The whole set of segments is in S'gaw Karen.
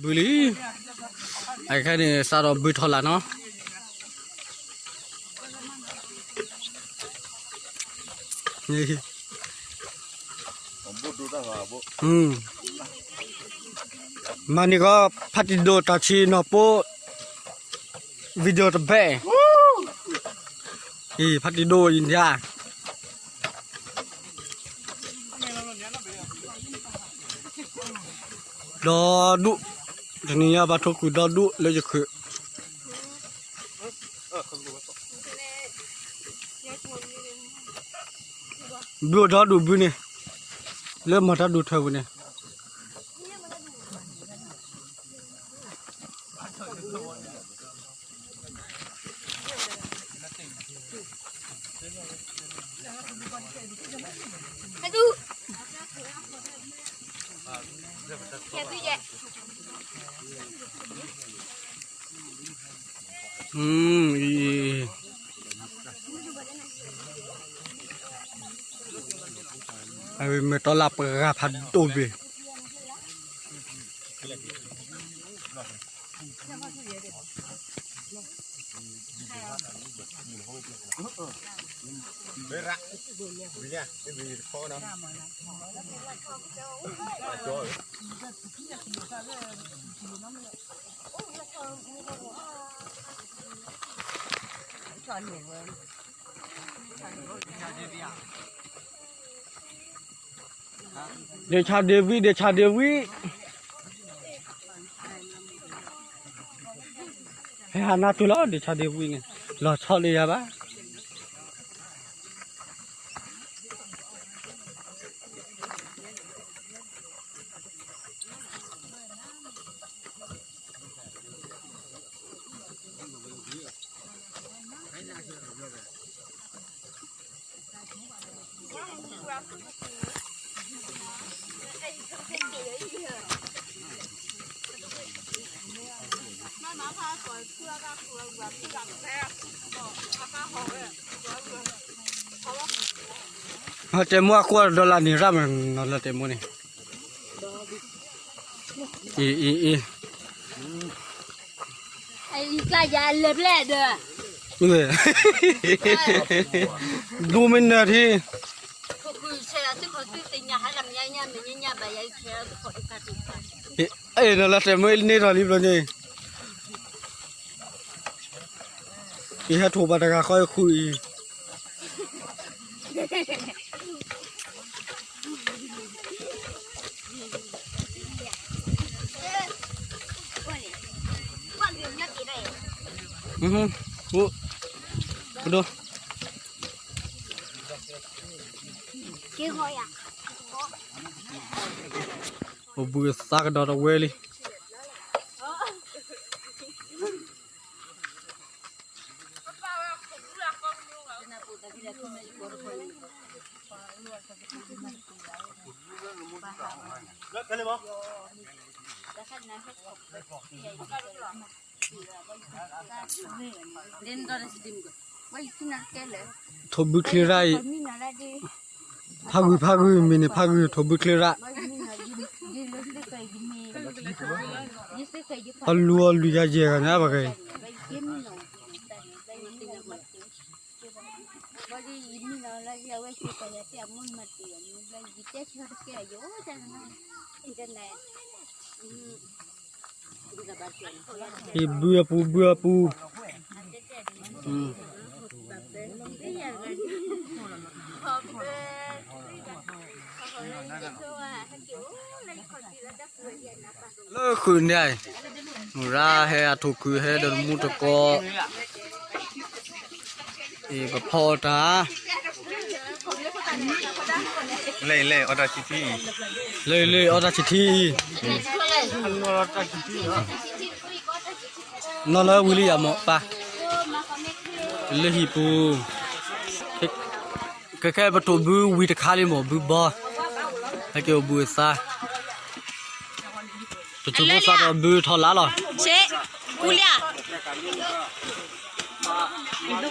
ဘုလံ, အခဲန့ၣ် စးထီၣ်ဘုထီၣ်လၢ်နီၤ. မၤန့ၢ်ကီး ဖါတံၢ်ဒိၣ်တၢ်ဆံနီၢ်ပိ, video တဘ့ၣ်, အံၤ ဖါတံၢ်ဒိၣ်အံၤဒၣ် ဒီဒူၣ်, တနံၤညါဘၣ်ထိၣ်ဃုာ်ဒီဒူၣ်လၢယခုး, ဘုအိၣ်ဒီဒူၣ်ဘုန့ၣ်, လၢမၤတၢ်ဒူၣ်ထၢပူၤန့ၣ် အဝဲမ့ၢ်တီလၢပှၤဂၤဖးဒိၣ်ဘ့ၣ် ဒ့ဆါဒ့ဝံၣ် ဒ့ဆါဒ့ဝံၣ်, ဟဲဟးနၢ်တုၤလီၤ ဒ့ဆါဒ့ဝံၣ်န့ၣ် လီၤဆီလၢယၤဘၣ်. တဲမိၢ်အကွၢ်ဒီးလၢန့ၣ် ရၣ်မးနီၤလၢတဲမိၢ်န့ၣ် အံၤ အံၤ အံၤ ကျါယၤလဲၤဖျဲၣ်ဒီး ဒိမ့ၢ်နၢၤထံ အဲ နလၢတဲမိၢ်န့ၣ်ထီၣ်လံဘျီန့ၣ် ယဟဲထိၣ်ဘၣ်တဂၤဃီယဃုအံၤ ပဒိၣ် အိၣ်ဘှံးအသးကဒီးတဝဲလံ ထိၣ်ဘုချ့ရၣ်အံၤ ဖးဂုာ်ဖးဂုာ်မ့ၢ်န့ၣ် ဖးဂုာ်ထိၣ်ဘုချ့ရၣ် အလူအီၤလွံၢ်ယၤယဲၢ်ဂၤန့ၣ် အဘၣ်ဂ့ၤ ဟ့ၣ်ဘုအပူၤ ဘုအပူၤ လၢဃုာ်န့ၣ် မုၢ်ရၣ်ဟဲအထိၣ်ခုၣ်ဟဲဒီးတမူတကိး အံၤ ပဖီအီၣ်တၢ် လၢအံၤ လၢအံၤ အီၣ်တၢ်ဆံထံအံၤ နီၢ်လၢဝံၤလံယၤမ့ၢ်ပၢ် လၢဟံၣ်ပူၤ ခဲခဲပထိၣ်ဘုဝံၤတခါလံမ့ၢ် ဘုဘီ ဟဲက့ၤအိၣ်ဘှံးအသး ပထိၣ်ဘုသးဒီးဘုထီၣ်လၢ်လီၤ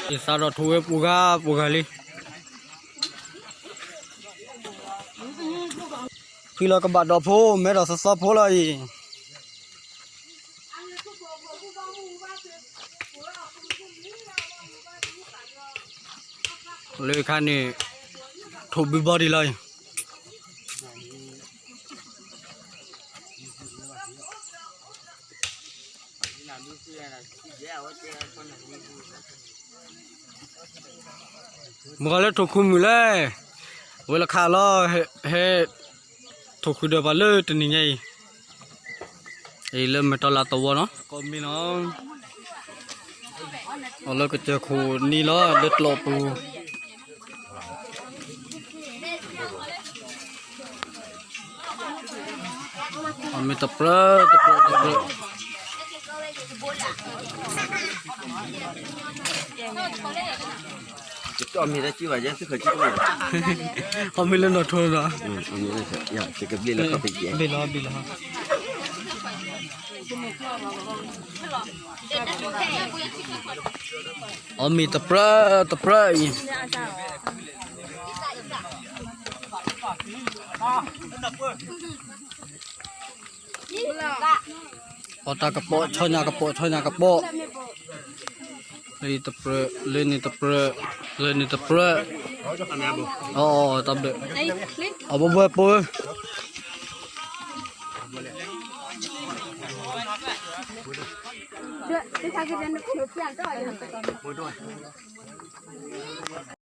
ယသးဒီးထိၣ်ဝဲပူၤဂၤပူၤဂၤလံ ဖံလီၤကဘၣ်ဒီးဖိ မဲဒီးသီသီဖိလီၤအံၤ လၢခါန့ၣ် ထိၣ်ဘုဘီဒံးလီၤအံၤ, မုၢ်ဂီၤလၢထိၣ်ခုမုၢ်လဲၣ်, ဝဲလၢခါလီၤ, ဟဲ ထိၣ်ခုဒီးပှၤလၢတနံၤညါအံၤ, အံၤလၢမဲာ်တီလၤသဝီနီၤ, ကိးမံၤနီၤ, အီၤလၢကစၢၢ်ခိၣ်နံၤလီၤ လၢကျိးပူၤ အမ့ၢ်တပြၢ တပြၢ တပြၢ, အီၣ်မ့ၤလၢနီၢ်ထိနီၤ, ဘ့ၣ်လီၤ ဘ့ၣ်လီၤ, အီၣ်မ့ၤတပြၢ တပြၢအံၤ အီၣ်တၢ်ကပီၤ ဆီညၣ်ကပီၤ ဆီညၣ်ကပီၤ, လၢတပြၢ လၢန့ၣ်တပြၢ လၢန့ၣ်တပြၢ, အီၣ် တၢ်ဘျၢ, အီၣ်ဘှဲဘှဲပိၢ် ဒ